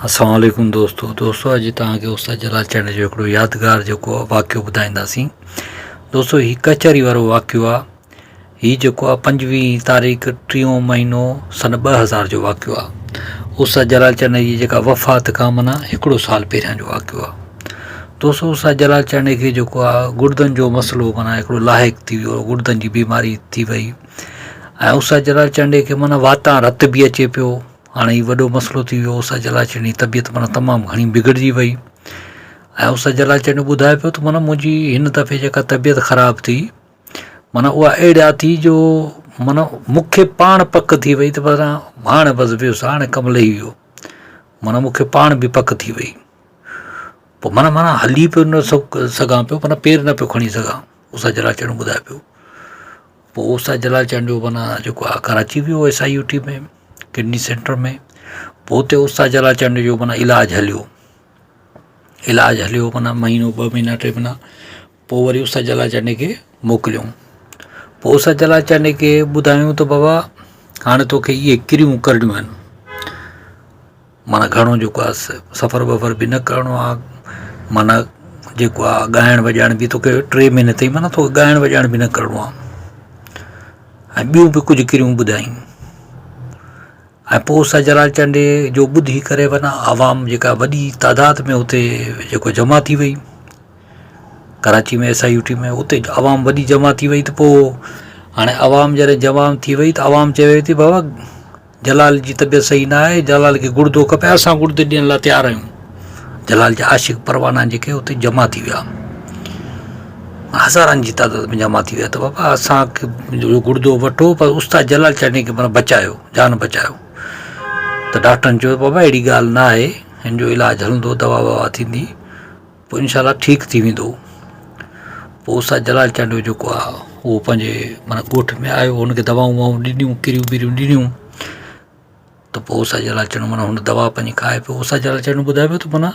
السلام عليڪم دوستو دوستو اڄ توهان کي استاد جلال چنڊ جو هڪڙو يادگار جيڪو واقعو ٻڌائينداسين دوستو هي ڪچهري وارو واقعو آ هي جيڪو آ پنجويهه تاريخ ٽيون مهينو سن 2000 جو واقعو آ استاد جلال چنڊ جي جيڪا وفات کان معنيٰ هڪڙو سال پهريان جو واقعو آ دوستو استاد جلال چنڊ کي جيڪو آ گڙدن جو مسئلو معنيٰ هڪڙو لاحق ٿي ويو گڙدن جي بيماري ٿي وئي ۽ استاد جلال چنڊ کي معنيٰ واتان رت به اچي پيو هاڻي هي وڏو مسئلو ٿي ويو استاد جلال چنڙي جي طبيعت معنيٰ تمام گهڻي بگڙجي وئي ۽ استاد جلال چنڙي ٻڌائي پيو ته معنيٰ منهنجي هن دفعي جيڪا طبيعت خراب ٿي معنيٰ اها اهڙا ٿي جو معنيٰ مونکي پاڻ پڪ ٿي وئي ته معنيٰ هاڻي بس ويس هاڻي ڪم لهي ويو معنيٰ مونکي پاڻ به پڪ ٿي وئي پوء معنيٰ معنيٰ هلي پيو نه سگهان پيو معنيٰ پير نه پيو کڻي سگهان استاد جلال چنڙي ٻڌائي پيو پوء استاد جلال چانڊيو معنيٰ جيڪو آ ڪراچي ويو S I U T ۾ kidney centre ۾ پوء اتي استاد جلال چانڊيو جو معنيٰ علاج هليو علاج هليو معنيٰ مهينو ٻه مهينا ٽي مهينا پوء وري استاد جلال چانڊيي کي موڪليائون پوء استاد جلال چانڊيي کي ٻڌايائون ته بابا هاڻي توکي اهي ڪريون ڪرڻيون آهن معنيٰ گهڻو جيڪو آهي سفر وفر به نه ڪرڻو آهي معنيٰ جيڪو آهي ڳائڻ وڄائڻ به توکي ٽي مهيني تائين معنيٰ توکي ڳائڻ وڄائڻ به نه ڪرڻو آهي ۽ ٻيون به ڪجهه ڪريون ٻڌائين ۽ پوء استاد جلال چانڊيي جو ٻڌي ڪري معنيٰ عوام جيڪا وڏي تعداد ۾ اتي جيڪو جمع ٿي وئي Karachi ۾ S I U T ۾ اتي عوام وڏي جمع ٿي وئي ته پوء هاڻي عوام جڏهن جمع ٿي وئي ته عوام چوي ٿي بابا جلال جي طبيعت صحيح نه آهي، جلال کي گڙدو کپي، اسان گڙدي ڏيڻ لاء تيار آهيون. جلال جا عاشق پروانا جيڪي اتي جمع ٿي ويا. هزارن جي تعداد ۾ جمع ٿي ويا ته بابا اسان کي گڙدو وٺو پر استاد جلال چانڊيي کي معنيٰ بچايو، جان بچايو. ته ڊاڪٽرن چيو بابا اهڙي ڳالهه نه آهي، هن جو علاج هلندو، دوا ووا ٿيندي. پوء انشاء الله ٺيڪ ٿي ويندو. پوء استاد جلال چانڊيو جيڪو آ اهو پنهنجي معنيٰ ڳوٺ ۾ آيو هن کي دوائون ووائون ڏنيون ڪريون بريون ڏنيون ته پوء استاد جلال چانڊيو معنيٰ هن دوا پنهنجي کائي پيو استاد جلال چانڊيو ٻڌائي پيو ته معنيٰ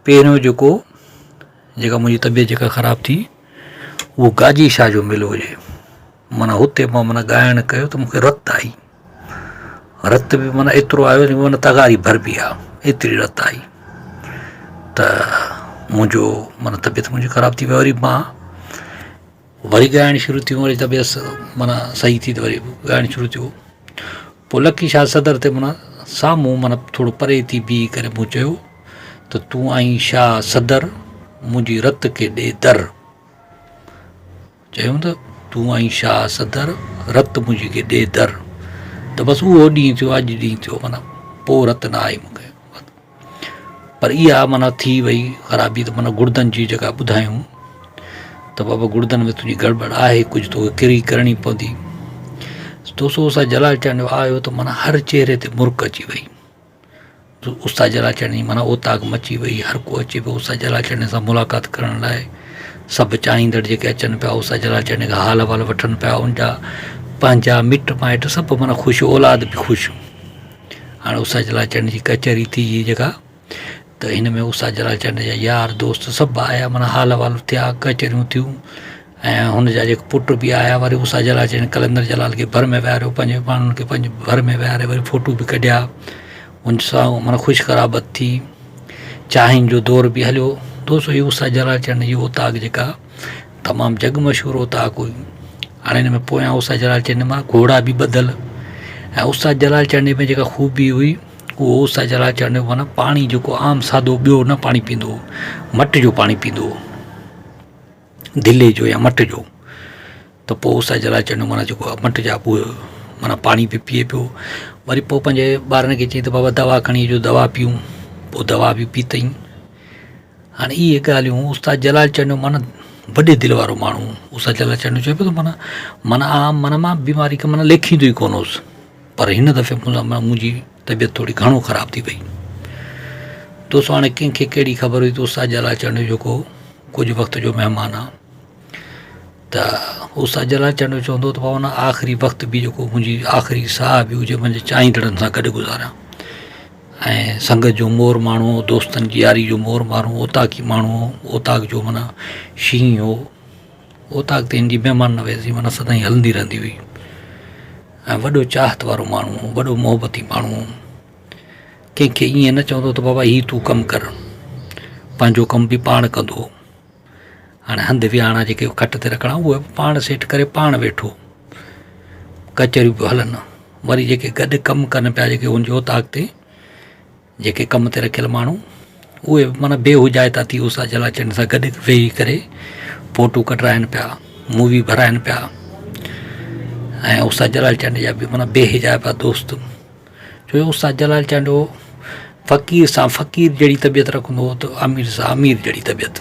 پهريون جيڪو جيڪا منهنجي طبيعت جيڪا خراب ٿي اهو گاجي شاهه جو ميلو هجي معنيٰ هتي مان معنيٰ ڳائڻ ڪيو ته مونکي رت آئي رت به معنيٰ ايترو آيو جو معنيٰ تغاري ڀربي آ ايتري رت آئي ته منهنجو معنيٰ طبيعت منهنجي خراب ٿي وئي وري مان وري ڳائڻ شروع ٿيو وري طبيعت معنيٰ صحيح ٿي ته وري ڳائڻ شروع ٿيو پوء لکي شاهه صدر تي معنيٰ سامهون معنيٰ ٿورو پري ٿي بيهي ڪري مون چيو ته تون آهين شاهه صدر منهنجي رت کي ڏي در چيم ته تون آهين شاهه صدر، رت منهنجي کي ڏي در. ته بس اهو ڏينهن ٿيو اڄ ڏينهن ٿيو معنيٰ پوء رت نه آئي مون کي. پر اها معنيٰ ٿي وئي خرابي ته معنيٰ گڙدن جي جيڪا ٻڌايون ته بابا گڙدن ۾ تنهنجي گڙٻڙ آهي ڪجهه توکي ڪري ڪرڻي پوندي. دوستو اسان جلال چانڊيو آيو ته معنيٰ هر چهري تي مرڪ اچي وئي. استاد جلال چانڊيي جي معنيٰ اوطاق مچي وئي، هر ڪو اچي پيو استاد جلال چانڊيي سان ملاقات ڪرڻ لاء، سڀ چاهيندڙ جيڪي اچن پيا استاد جلال چانڊيي کان حال احوال وٺن پيا، ان جا پنهنجا مٽ مائٽ سڀ معنيٰ خوش اولاد به خوش. هاڻي استاد جلال چانڊيي جي ڪچهري ٿي هئي جيڪا ته هن ۾ استاد جلال چانڊيي جا يار دوست سڀ آيا معنيٰ حال احوال ٿيا ڪچهريون ٿيون ۽ هن جا جيڪي پٽ به آيا وري استاد جلال چانڊيي قلندر جلال کي ڀر ۾ ويهاريو پنهنجي ماڻهن کي پنهنجي ڀر ۾ ويهاري وري فوٽو به ڪڍيا ان سان معنيٰ خوش قرابت ٿي چانهن جو دور به هليو دوستو هي استاد جلال چانڊيي جي اوطاق جيڪا تمام جڳ مشهور اوطاق هئي هاڻي هن ۾ پويان استاد جلال چانڊيي مان گهوڙا به ٻڌل ۽ استاد جلال چانڊيي ۾ جيڪا خوبي هئي اهو استاد جلال چانڊيو معنيٰ پاڻي جيڪو عام سادو ٻيو نه پاڻي پيئندو هو مٽ جو پاڻي پيئندو هو دلي جو يا مٽ جو ته پوء استاد جلال چانڊيو معنيٰ جيڪو آهي مٽ جا پوء معنيٰ پاڻي به پيئي پيو وري پوء پنهنجي ٻارن کي چئي ته بابا دوا کڻي اچو دوا پيئون پوء دوا به پيتائين هاڻي اهي ڳالهيون استاد جلال چانڊيو معنيٰ وڏي دل وارو ماڻهو هو استاد جلال چانڊيو چئي پيو ته معنيٰ معنيٰ عام معنيٰ مان بيماري کي معنيٰ ليکيندو ئي ڪونه هوس پر هن دفعي منهنجي طبيعت ٿوري گهڻو خراب ٿي وئي. دوستو هاڻي ڪنهن کي ڪهڙي خبر هئي ته استاد جلال چانڊيو جيڪو ڪجهه وقت جو مهمان آ ته استاد جلال چانڊيو چوندو ته بابا آخري وقت به جيڪو منهنجي آخري ساهه به هجي منهنجي چاهيندڙن سان گڏ گذاريان ۽ سنگت جو مور ماڻهو هو دوستن جي ياري جو مور ماڻهو اوطاقي ماڻهو هو اوطاق جو معنيٰ شينهن هو اوطاق تي هن جي مهمان نوازي معنيٰ سدائين هلندي رهندي هئي ۽ وڏو چاهت وارو ماڻهو هو وڏو محبتي ماڻهو هو. ڪنهن کي ائين نه چوندو ته بابا هي تون ڪم ڪر، پنهنجو ڪم به پاڻ ڪندو هو. هاڻي هنڌ ويهاڻا جيڪي کٽ تي رکڻا اهي به پاڻ سيٽ ڪري پاڻ ويٺو. ڪچهريون پيون هلن. وري جيڪي گڏ ڪم ڪن پيا جيڪي هن جي اوطاق تي جيڪي ڪم تي رکيل ماڻهو اهي به معنيٰ بي حجائتا ٿي استاد جلال چنڊ سان گڏ ويهي ڪري فوٽو ڪڍرائن پيا مووي ڀرائن پيا ۽ استاد جلال چنڊ جا به معنيٰ بي حجائبا دوست ڇو جو استاد جلال چانڊيو فقير سان فقير جهڙي طبيعت رکندو هو ته امير سان امير جهڙي طبيعت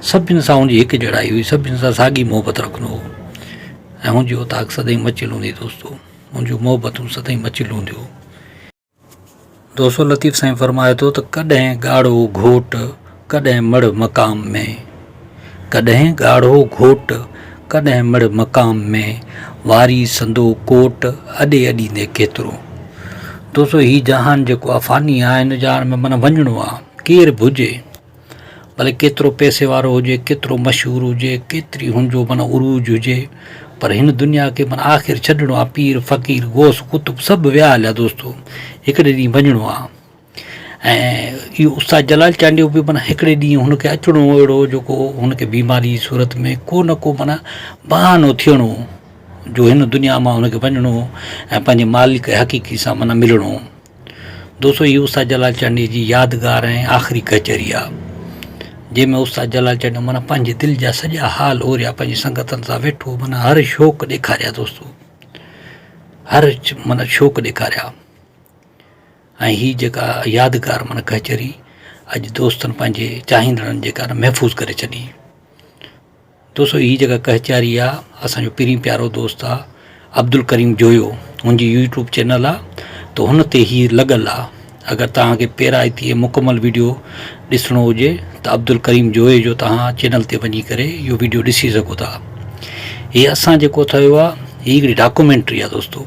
سڀن سان هن جي هڪ جهڙائي هئي سڀن سان ساڳي محبت رکندو هو ۽ هن جي اوطاق سدائين مچيل هوندي هئي دوستو هن جون محبتون سدائين مچيل هونديون هيون. دوستو لطيف سائين فرمائي ٿو ته ڪڏهن ڳاڙهو گهوٽ ڪڏهن مڙهه مقام ۾، ڪڏهن ڳاڙهو گهوٽ ڪڏهن مڙهه مقام ۾، واري سندو ڪوٽ اڏي اڏيندي ڪيترو. دوستو هي جهان جيڪو آ فاني آ هن جهان ۾ معنيٰ وڃڻو آ ڪير به هجي ڀلي ڪيترو پئسي وارو هجي ڪيترو مشهور هجي ڪيتري هن جو معنيٰ عروج هجي پر هن دنيا کي معنيٰ آخر ڇڏڻو آ پير فقير غوث قطب سڀ ويا هليا دوستو هڪڙي ڏينهن وڃڻو آ. ۽ اهو استاد جلال چانڊيو به معنيٰ هڪڙي ڏينهن هن کي اچڻو هو اهڙو جيڪو هن کي بيماري جي صورت ۾ ڪو نه ڪو معنيٰ بهانو ٿيڻو هو جو هن دنيا مان هن کي وڃڻو هو ۽ پنهنجي مالڪ حقيقي سان معنيٰ ملڻو هو. دوستو هي استاد جلال چانڊيي جي يادگار ۽ آخري ڪچهري آ جنهن ۾ استاد جلال چانڊيو معنيٰ پنهنجي دل جا سڄا حال اوريا پنهنجي سنگتن سان ويٺو معنيٰ هر شوق ڏيکاريا دوستو هر معنيٰ شوق ڏيکاريا. ۽ هي جيڪا يادگار معنيٰ ڪچهري اڄ دوستن پنهنجي چاهيندڙن جيڪا نه محفوظ ڪري ڇڏي. دوستو هي جيڪا ڪچهري آ اسان جو پرين پيارو دوست آ عبدالڪريم جويو هن جي يوٽيوب چينل آ ته هن تي هي لڳل آ اگر توهان کي پيرائتي ۽ مڪمل ويڊيو ڏسڻو هجي ته عبدالڪريم جويي جو توهان چينل تي وڃي ڪري اهو ويڊيو ڏسي سگهو ٿا. هي اسان جيڪو ٺهيو آ هي هڪڙي ڊاڪومينٽري آ دوستو.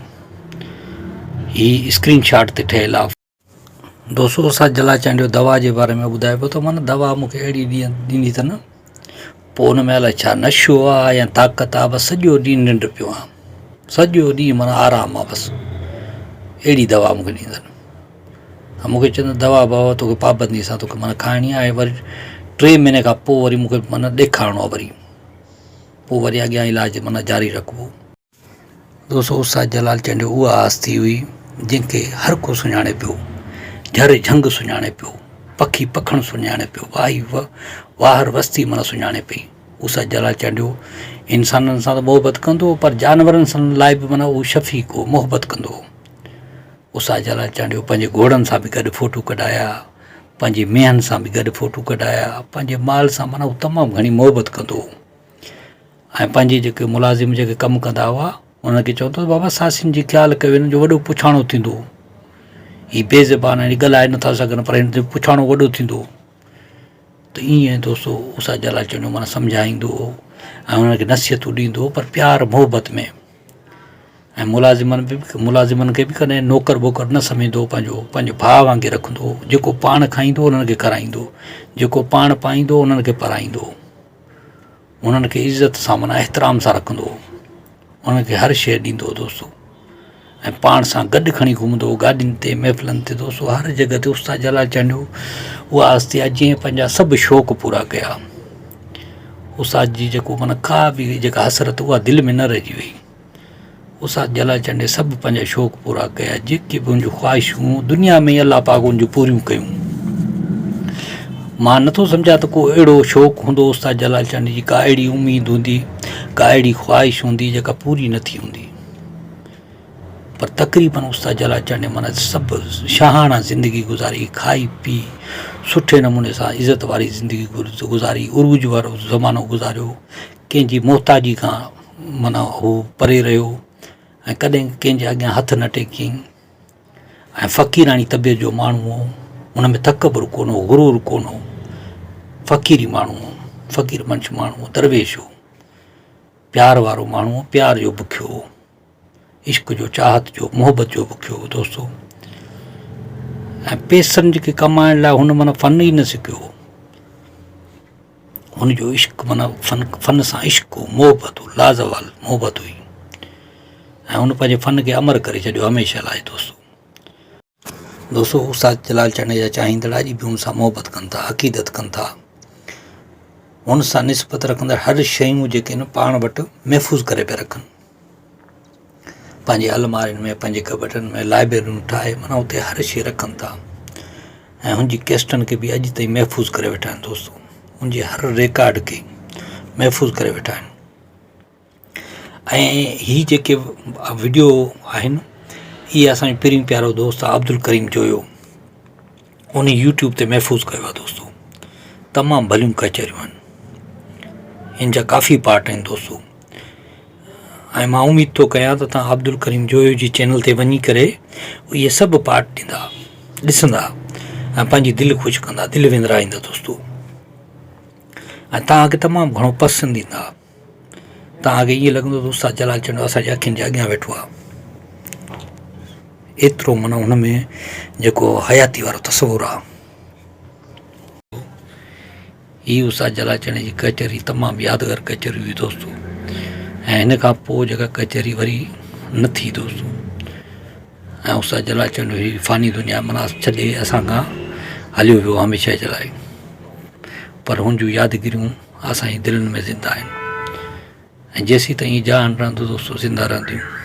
هي اسڪرين شاٽ تي ٺهيل آ. دوستو اسان جلا چانڊيو دوا جي باري ۾ ٻڌائي پيو ته معنيٰ دوا مونکي اهڙي ڏيندي اٿن پوء ان ۾ الائي ڇا نشو آ يا طاقت آ بس سڄو ڏينهن ننڊ پيو آ سڄو ڏينهن معنيٰ آرام آ بس اهڙي دوا مونکي ڏيندا آهن مونکي چوندا دوا بابا توکي پابندي سان توکي معنيٰ کائڻي آهي وري ٽي مهيني کان پوء وري مونکي معنيٰ ڏيکارڻو آ وري پوء وري اڳيان علاج معنيٰ جاري رکبو. دوستو استاد جلال چانڊيو اها هستي هئي جنهن کي هر ڪو سڃاڻي پيو، جهر جهنگ سڃاڻي پيو، پکي پکڻ سڃاڻي پيو، واهي واهر وستي معنيٰ سڃاڻي پئي. استاد جلال چانڊيو انسانن سان ته محبت ڪندو هو پر جانورن سان لاء به معنيٰ هو شفيق هو، محبت ڪندو هو. استاد جلال چانڊيو پنهنجي گهوڙن سان به گڏ فوٽو ڪڍايا، پنهنجي مينهن سان به گڏ فوٽو ڪڍايا، پنهنجي مال سان معنيٰ هو تمام گهڻي محبت ڪندو هو. ۽ پنهنجي جيڪي ملازم جيڪي ڪم ڪندا هئا انهن کي چوندو هو بابا ساسين جي خيال ڪيو هنن جو وڏو پڇاڻو ٿيندو هي بي زبان آهن ڳالهائي نٿا سگهن پر هن جو پڇاڻو وڏو ٿيندو ته ائين دوستو استاد جلال چنيو معنيٰ سمجهائيندو هو ۽ انهن کي نصيحتون ڏيندو هو پر پيار محبت ۾ ۽ ملازمن به ملازمن کي به ڪڏهن نوڪر بوڪر نه سمجهندو هو پنهنجو پنهنجو ڀاء وانگي رکندو هو جيڪو پاڻ کائيندو هو انهن کي کارائيندو هو جيڪو پاڻ پائيندو هو انهن کي پرائيندو هو انهن کي عزت سان معنيٰ احترام سان رکندو هو انهن کي هر شيء ڏيندو هو دوستو ۽ پاڻ سان گڏ کڻي گهمندو هو گاڏين تي محفلن تي دوستو هر جڳهه تي استاد جلال چانڊيو اها هستي آهي جنهن پنهنجا سڀ شوق پورا ڪيا استاد جي جيڪو معنيٰ ڪا به جيڪا حسرت اها دل ۾ نه رهجي وئي استاد جلال چانڊيي سڀ پنهنجا شوق پورا ڪيا، جيڪي به هن جون خواهشون هيون دنيا ۾ ئي الله پاڪ هن جون پوريون ڪيون. مان نٿو سمجهان ته ڪو اهڙو شوق هوندو استاد جلال چانڊيي جي ڪا اهڙي اميد هوندي، ڪا اهڙي خواهش هوندي جيڪا پوري نه ٿي هوندي. پر تقريبن استاد جلال چانڊيي معنيٰ سڀ شاهاڻا زندگي گذاري، کائي پي سٺي نموني سان عزت واري زندگي گذاري، عروج وارو زمانو گذاريو، ڪنهن جي محتاجي کان معنيٰ هو پري رهيو ۽ ڪڏهن ڪنهن جي اڳيان هٿ نه ٽيڪيائين ۽ فقيراڻي طبيعت جو ماڻهو هو ان ۾ تڪبر ڪونه هو غرور ڪونه هو فقيري ماڻهو هو فقير منش ماڻهو هو درويش هو پيار وارو ماڻهو هو پيار جو بکيو هو عشق جو چاهت جو محبت جو بکيو هو دوستو ۽ پيسن جيڪي ڪمائڻ لاء هن معنيٰ فن ئي نه سکيو هو هن جو عشق معنيٰ فن فن سان عشق هو، محبت هو، لازوال محبت هئي ۽ هن پنهنجي فن کي امر ڪري ڇڏيو هميشه لاء دوستو. دوستو استاد جلال چانڊيي جا چاهيندڙ اڄ به ان سان محبت ڪن ٿا عقيدت ڪن ٿا ان سان نسبت رکندڙ هر شيون جيڪي آهن پاڻ وٽ محفوظ ڪري پيا رکن پنهنجي المارين ۾ پنهنجي ڪٻٽن ۾ لائبريريون ٺاهي معنيٰ اتي هر شي رکن ٿا ۽ هن جي ڪيسٽن کي به اڄ تائين محفوظ ڪري ويٺا آهن دوستو ان جي هر ريڪارڊ کي محفوظ ڪري ويٺا آهن ۽ هي جيڪي وڊيو آهن اهي اسانجو پرين پيارو دوست عبدالڪريم جويو ان يوٽيوب تي محفوظ ڪيو آهي دوستو تمام ڀليون ڪچهريون آهن ان جا ڪافي پارٽ آهن دوستو ۽ مان اميد ٿو ڪيان ته تان عبدالڪريم جويو جي چينل تي وڃي ڪري اهي سڀ پارٽ ڏيندا ڏسندا ۽ پنهنجي دل خوش ڪندا دل وندرائيندا دوستو ۽ توهان کي تمام گهڻو پسند ايندا توهان کي ائين لڳندو ته استاد جلال چنڊ اسان جي اکين جي اڳيان ويٺو آهي ايترو معنيٰ هن ۾ جيڪو حياتي وارو تصور آهي هي استاد جلال چنڊ جي ڪچهري تمام يادگار ڪچهري هئي دوستو ۽ هن کان پوء جيڪا ڪچهري وري نه ٿي دوستو ۽ استاد جلال چنڊ هي فاني دنيا معنيٰ ڇڏي اسان کان هليو ويو هميشه جي لاء پر هن جون يادگيريون اسان جي دلين ۾ زنده آهن ۽ جيسين تائين جهان رهندو دوستو زنده رهنديون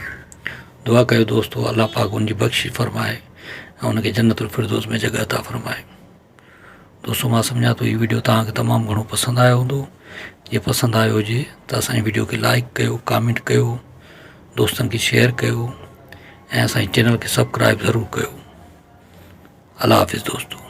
دعا ڪيو دوستو الله پاڪ ان جي بخشش فرمائي ۽ ان کي جنت الفردوس ۾ جڳهه عطا فرمائي دوستو مان سمجهان ٿو هي ويڊيو توهان کي تمام گهڻو پسند آيو هوندو جي پسند آيو هجي ته اسان جي ويڊيو کي لائڪ ڪيو ڪامينٽ ڪيو دوستن کي شيئر ڪيو ۽ اسان جي چينل کي سبسڪرائب ضرور ڪيو الله حافظ دوستو.